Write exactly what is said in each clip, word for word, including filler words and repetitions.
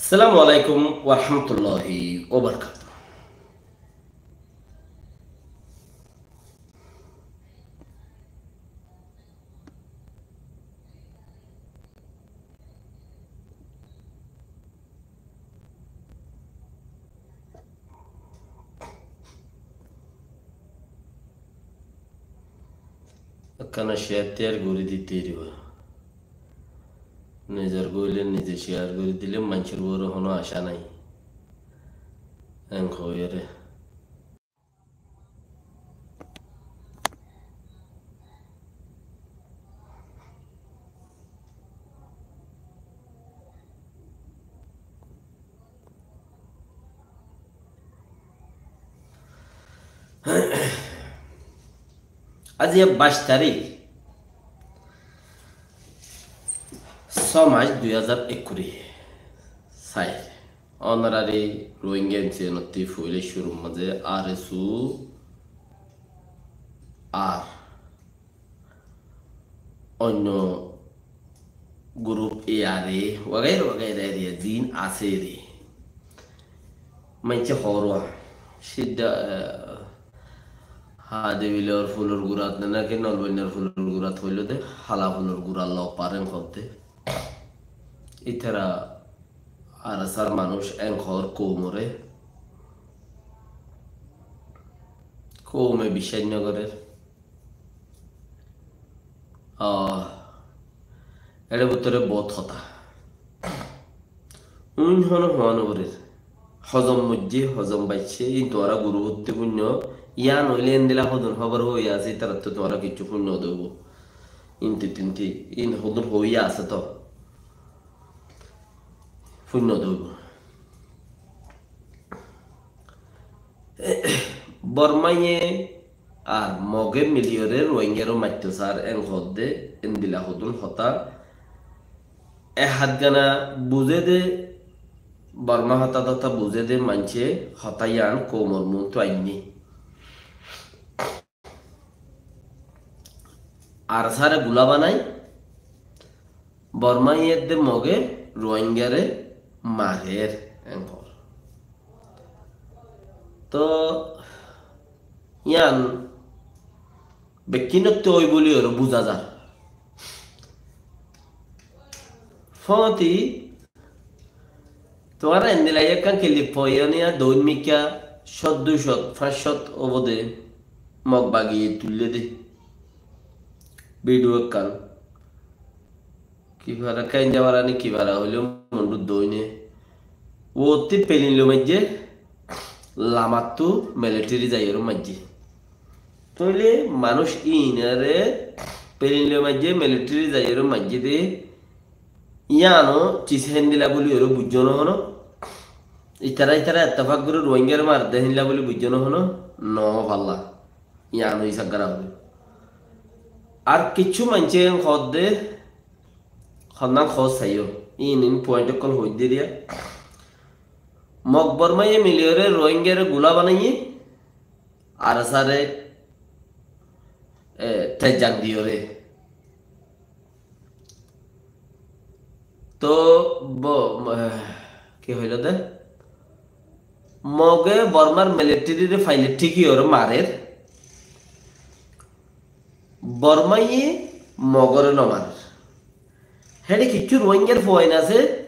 Assalamu alaikum warahmatulláhi wabarakátuhu. Ekkán share tiyar gorí dite diba. Nizor goille nize share gorí dile maincór uore hono acá nai. Engorí. Aijja baic tarík, só mac, dui házar ekkuri sair. Ónorari Rohingya N C N ottú foila cúrur mazé R S U, ar oinno group A R A wagaira wagaira eriya din asé re. Maincé hoór, cída, eh, Hadi Bilor fulor gurat naki Nolboinnar fulor gurat hoiló de, hala fulor gurat loi farer hoódde. Ítara ARSA r manúic engorí koumore, koume biccác no gorer. Ah, ere bútore bout hotá. Uin hono hono gorer. Hozom moijje, hozom baiccé, in tuáñra guru hottí fuinno, yián óile endilla hodún hóbor hoi asé, ítarattú tuáñra kiccú fuinno dóibo. Inti tinti, in hodún hoi asé to. Fuinno dóibo. Bormaye ar Moge miliyore Rohingyare maitto sar en hoódde, endilla hodún hotá. E hátgana buzé de, Borma hotá totá buzé de maincé hotá yián koumor muúntu ainné. ARSA re gula banai, Bormaye edde Moge Rohingyare marer, en hoór. Toh, yián bekkúnottú ói buli ore buza zar. Fóti, tuáñra endilla ekkán kilip foiyó niya, doin mikká cót, dui cót, fañs cót óibo de, Mog bagi tuillé de. Bidiyo ekkán. Ki fara, Kenja fara ni ki fara hoilé mondur doine. Uottí pelin loi maijjé, lamattú militeri zaiyóre maijjé. Tóile manúic inore pelin loi maijjé, militeri zaiyóre maijjé de, yiáno cis héndilla buli ore buijjó no hono. Itara itara ettefak gorí Rohingyare mar de héndilla buli buijjó no hono, no falla. Yiáno isagara hono. Ar kiccú maincé hoódde, honnán hoód saiyó. In in point okkol hoóidde diya. Mog Bormaye miliyóre Rohingyare gula banaiyé, ARSA re, e, tejjang diyóre. Toh, bo-, mo-, ki hoiló de? Moge Bormar militeri re faile thíki ore marer. Bormaye Mogore no marer. Héçe kiccú Rohingyar fuain asé,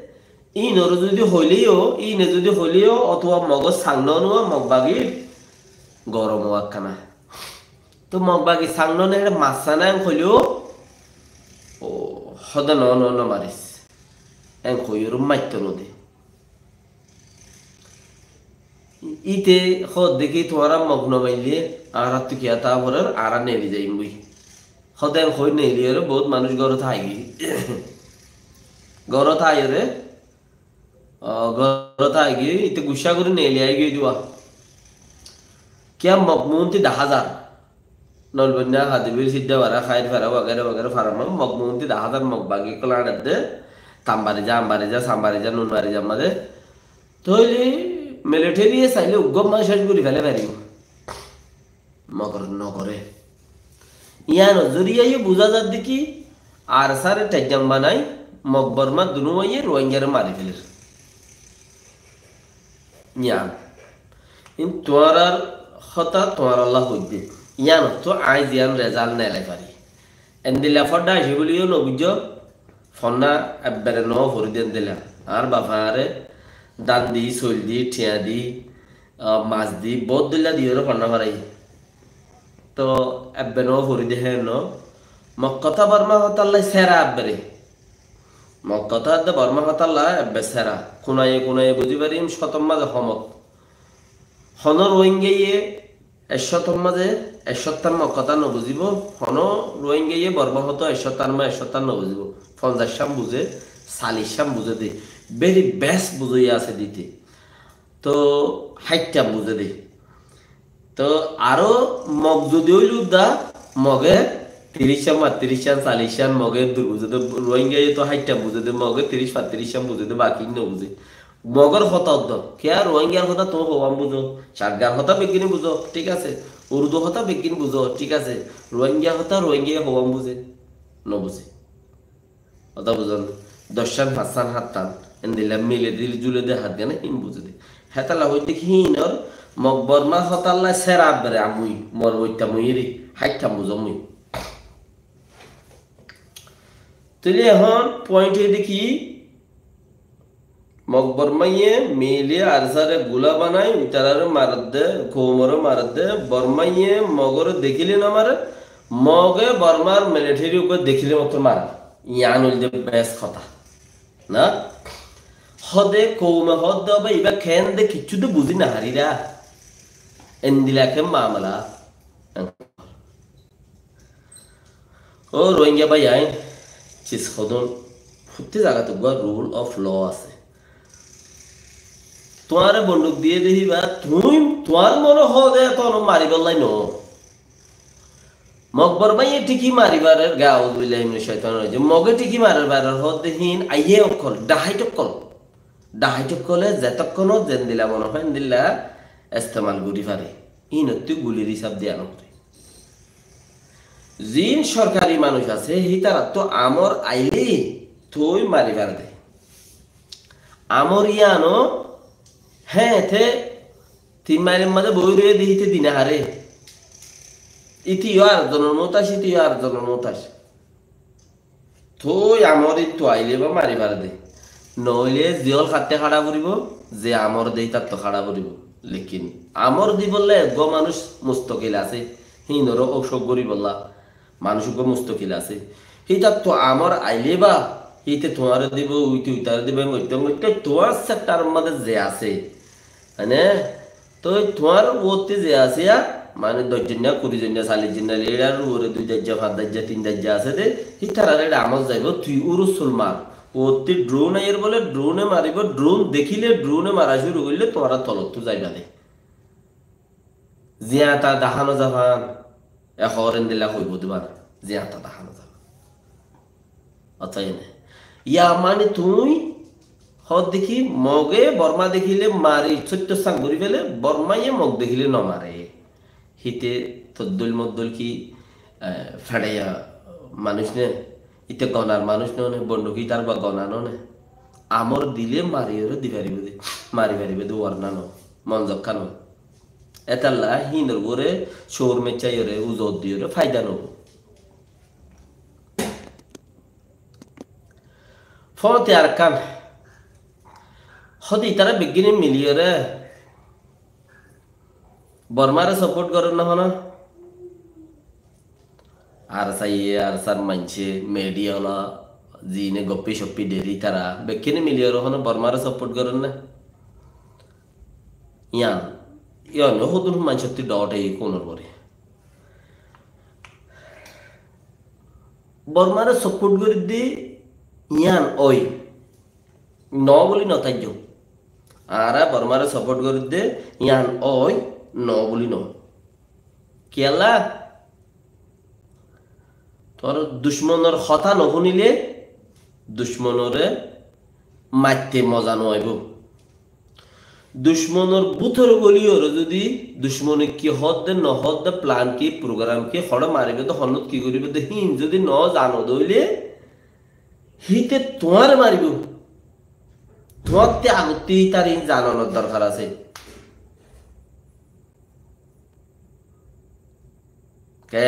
inore zodi hoileyo, ine zodi hoileyo, otoba Mogor sang no nua, Mog bagi gorom ó ekkana. Toh Mog bagi sang no ne héçe massá na en hoileyo, o, hóde no, no, no maris. En hoiyóre maitto no de. Íte hoódde ki tuáñra Mog no maille, añárattú kiyá táa forer, añára neeli zaiyum goi. Hóde en hoói neeliyóre bout manúic górot aigiyói. Górot aiyóre, o, górot aigiyói, íte guccá gorí neeli aigiyói dua. Kiyá Mog muúnti daházar. Nolboinna, Hadibil, Sidda, Bara, Kair, Fara, wagera wagera, Fara Mog, Mog muúnti daházar Mog bagi ókkol añçedde, Tambariza, Ambariza, Sambariza, Nunbariza mazé. Tóile militeri ye saile uggwá mazé céc gorí félai faribó. Mogor no gore. Yián zoriyaye buzá zadde ki, ARSA re tejjang banai, Mog Borma dunuwaye Rohingyare mari féler. Yián. Hín tuáñrar hotá tuáñrallá hoiddé. Yiánottú aññí ziyán rezalt nelai fari. Endilla fodda aiccé buli yó nobuijjó, fonná ebbere noó foridé endilla. Añár bafe añáre dan di, soil di, thiañ di, ah, mas di, bout dilla diyóre fonná foraiyé. Toh ebbe noó foridé hé no. Mog hotá Bormá hotállá sera ebbere. Mog hotá edde Bormá hotállá ebbe sera. Kunaye kunaye buzí farim, cótor mazé homot. Honó Ruáingaye ek cótor mazé ek cóttar Mog hotá nobuzibó, honó Ruáingaye Bormá hotá ek cóttar mazé ek cóttar nobuzibó. Fonzaic cán buzé, salic cán buzé dé. Very best buzóiya asé dé íte. Toh háittán buzé dé. Toh aró Mog zodi óil udda, Moge tiric cán, fattiric cán, salic cán Moge eddur buzé dé, Ruáingaye toh háittán buzé dé, Moge tiric, fattiric cán buzé dé, baki nobuzé. Mogor hotá udda, kiyá Ruáingar hotá tuñí houwán buzó, Cakgar hotá beggín buzó, thík asé, Urdu hotá beggín buzó, thík asé, Ruáinga hotá Ruáingaye houwán buzé, nobuzé. Hotá buzón, doccán, fañsán, háttán, endilla mile dil, zule dé hátgán hín buzé dé. Hétalla hoitté ki hínor, Mog Bormá hotállá sera ebbere amui, mor boitta mui eri, háittán buzó mui. Tóile ehón point óilde ki, Mog Bormáye mili Arsare gula banai, itarare maredde, koumore maredde, Bormáye Mogore dekíle no mare, Moge Bormár militeri uggúa dekíle mottor mare. Yián óilde bes hotá. Na? Hode koume hode oba iba kende kiccú de buzí no farira. Endilla ke mamela. Ó Rohingya bái ain, sis hodún, fottí zagat uggúa rule of law asé. Tuáñre bonduk diyé de híba, tuñí, tuáñr mone hoó de eto mari félai no. Mog Bormáye thíki mari farer, auzubillahi minash shaitanir rajim. Moge thíki mari farer hoó de hín, aiyé ókkol, dhahait ókkol. Dhahait ókkole zetokkon zendilla mone hoó endilla estemal gorí fare. Hínottú gulir hísab diya no fore. Ziín sorkari manúic asé, hítarattú amor ailé toi mari fare de. Amor yíano, hé, te tin mailor mazé boói roiyé de híte di no fare. Íte yó ar zonor moutac, íte yó ar zonor moutac. Toi amor íttu ailé ba mari fare de. Noóile ze ól hattú hára foribó, ze amor de hítattu hára foribó. Lekin amor dibolla eggúa manúic mustokil asé, híinoré óusok goríbolla manúic eggúa mustokil asé. Hítattu amor ailé ba, híte tuáñre dibo, uite uitare dibo, engoitte engoitte tuáñr sektaror mazé ze asé. Mane, toi tuáñr uottí ze asé, mane, doc zonna, kuri zonna, callic zonna, eçar uore dui daijja, fañs daijja, tin daijja asé de, hítarar eçe amot zaibo, tui urusul mar. Uottí drone aiyér bole, drone maribo, drone dekíle, drone mara cúru goille, tuáñra tolottú zaiba de. Ziyata dahá no zafan, e hoór endilla hoibo de bana, ziyata dahá no zafan. Otá ene. Yá mane tuñí hoódde ki Moge Borma dekíle mari, sóittor sang gorí fele, Bormaye Mog dekíle no mare. Híte toddul moddul ki, eh, feçaiya manúic ne, híte gonar manúic no ne, bonduk hítar ba gona no ne. Amor dile mariyore di faribo de, mari faribo de, warna no, mon zokka no. Etalla hínor uore cóur meccaiyore, uzor diyore faida no. Fóñti Arkan. Hóde itara beggíne miliyore Bormare support goron na hono? Arsaiye, Arsar maince, media ola, zine goppi shoppi deri tara, beggíne miliyore hono Bormare support goron na? Iyan, iyan hodun maincotti dot ei kunor bori. Bormare support goridde iyan oi. No buli no taijjo. Añára Bormare support goridde iyan oi, no buli no. Kiyólla? Tor ducmonor hotá no funile ducmonore maitte moza no aibo. Ducmonor bútore goliyore zodi ducmone ki hodde no hodde, plan ki, program ki, hore maribo de, honnot ki goribo de, hín zodi no zano de óile, híte tuáñre maribo. Tuáñtte agottí ítare zanonor dorkar asé. Ke?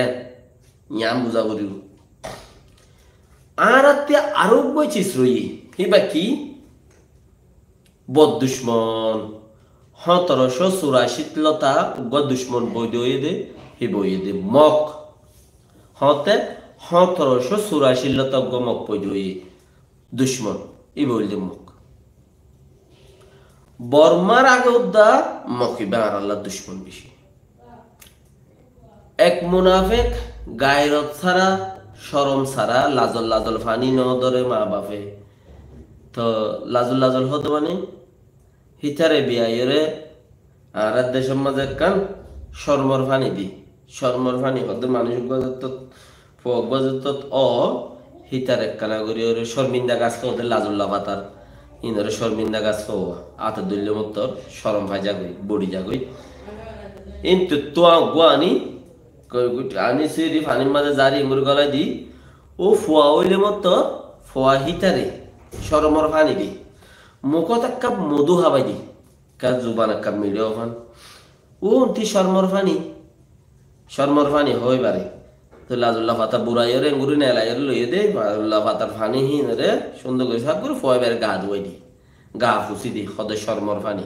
Yián buza foribó. Añárattí aró uggúa sis roiyé. Híba ki? Bor ducmon. Hóñtoro cót suracit lóta uggúa ducmon foida óiye dé, híba óiye dé Mog. Hóñte hóñtoro cót suracit lóta uggúa Mog foida óiye. Ducmon, íba óilde Mog. Bormar age uddá Mog íba añárálla ducmon beci. Ek munafek, gairot sára, corom sára, lazol lazol faní no dóre maa bafe. Toh lazol lazol hoó de mani, hítare biyaiyóre añárar decór mazé ekkán cormor faní di. Cormor faní hoó de manúic uggúa zottót, fua uggúa zottót ó, hítare ekkána gorí óre corminda gas hoó de lazulla fatar. Ínoré corminda gas hoó, áte dóille mottor corom fai zagói, bori zagói. Ín tuttú uggúa aní, koi gut aní siri fanir mazé zari engori golai di, ó fua óile mottor, fua hítare, cormor faní di. Mukót ekkáp modú hábai di. Ka zuban ekkán miçá ófan. Ó unti cormor faní. Cormor faní hoói bare. Toi lazulla fata buraiyóre engori nelaiyóre loiyé dé, lazulla fatar faní híinore cúndor gorí saf gorí fua íbare gaa duwai di. Gaa fusí di, hoó de cormor faní.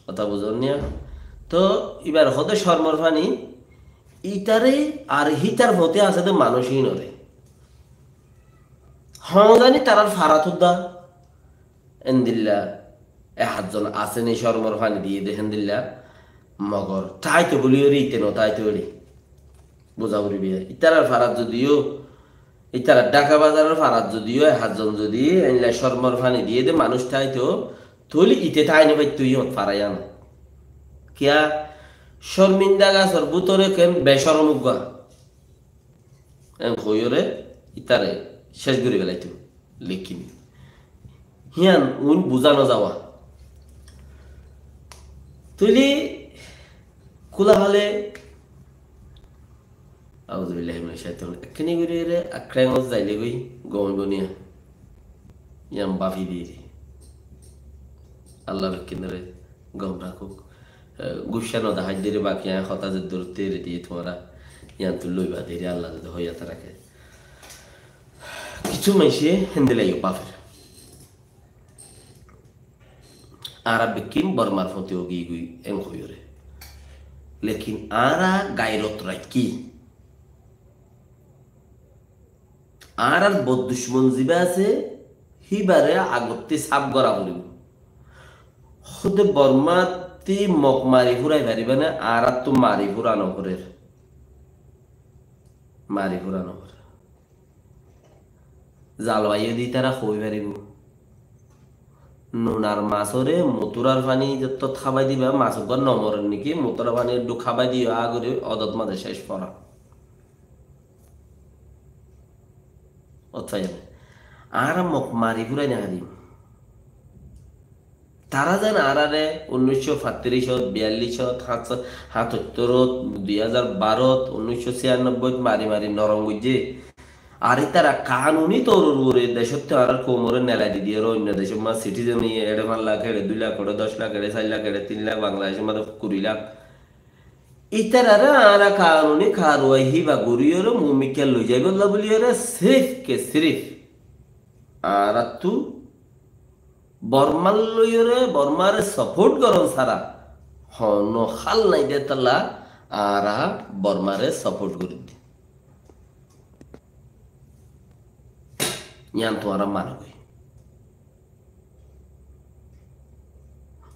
Hotá buzón niya? Toi íbare hoó de cormor faní, ítare ar hítar foti asé de manúic híinore. Hoó zani tarar farat uddá. Endilla e házzon asé né cormor faní diyé dé héndilla Mogor. Táito buliyóre íte no táito óile. Buza foribó. Ítarar farat zodi yó, ítarar Dhaka bazaror farat zodi yó e házzon zodi endilla cormor faní diyé dé manúic táito, tóile íte tái no faitto yó fara yían. Kiyá? Corminda gasor bútore ken becorom uggúa. En hoiyóre ítare céc gorí felaito. Lekin hían uin buzá no zawa. Tóile kúla hale, auzubillahi minash shaitanir rajim. Ekkene gorí ere akrengot zaile goi gom óibo niya. Yián bafi diri. Allah bekkinore gom rakuk. Eh, gucca no dahai diri baki añí hotá ze durot ere diye tuáñra yián tu loiba diri Allah zodi hoiyat rake. Kissú maincé héndilla yó bafer. Añára bekkin Bormar foti ógi goi en hoiyóre. Lekin añára gairot raikí. Añárar bor ducmon ziba asé, híbare agottí saf gora foribó. Hóde Bormattí Mog mari furai faribá né, añárattu mari fura no forer. Mari fura no forer. Zalwaiyó di ítara hoi faribó. Nunar masóre muturar faní zottót hábai diba, mas uggúa no morer niki, muturar faní eddúk hábai diyo, agori odot mazé céc fora. Ót faiyó né? Añára Mog mari furai no farim. Tará zen añáráre unnic cót fañtiríc ot, biyallic ot, háñt cót, háñtattor ot, dui házar baró ot, unnic cót ciyannobboi ot mari mari norom goijjé. Ar ítara kanuni toror uore decóttu añárar koumore nelai di diyóre oinno decór mazé citizen iye, eçe fañs lak, eçe dui lak, eçe doc lak, eçe sair lak, eçe tin lak, Bangladecór mazé kuri lak. Ítarare añára kanuni karwai híba goríyore mumikká loi zaibolla buliyore sirif ke sirif añárattu Bormar loiyore Bormare saport goron sára hono hál nai de tolla añára Bormare saport gorí di. Yián tuáñra mano goi.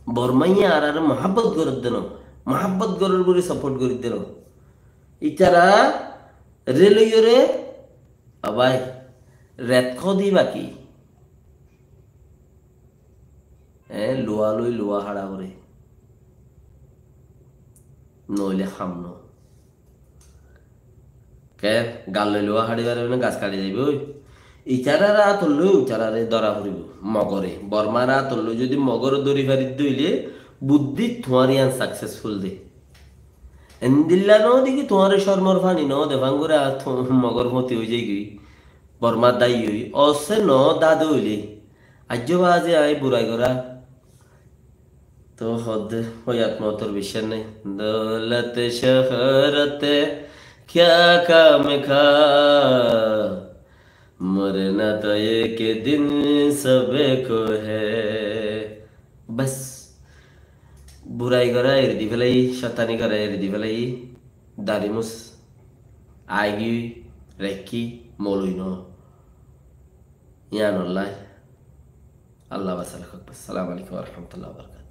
Bormaiye añárare muhábbot gorer de no, muhábbot gorer buli saport gorer de no. Ítara re loiyore, a bái, ret kó di baki. E, luwa loi luwa hára gore. Noile ham no. Ke, gal loi luwa hári faribó né, gas kari zaibói. Ítarar átolloi ítarare dóra foribó, Mogore. Bormar átolloi zodi Mogore dóri fari dóile, buddí tuáñr yián successful de. Endilla no de ki tuáñre cormor faní no de, fangure ar tu-, Mogor foti ói zaigói. Bormar dái ói, óse no dade óile. Aijjó baázi aññí burai gorá. Toóu hoódde, ói at moutor biccác nái. دولت شہرت کیا کام کا، مرنا تو ایک دن سب کو ہے. Bes, burai gorá eri di félaiyi, cótani gorá eri di félaiyi, dari mus, aigi, rekki, moloi no. Yíanollá. Allah basai rakók. Assalamu alaikum wa rahmatullahi wa barakatuhu.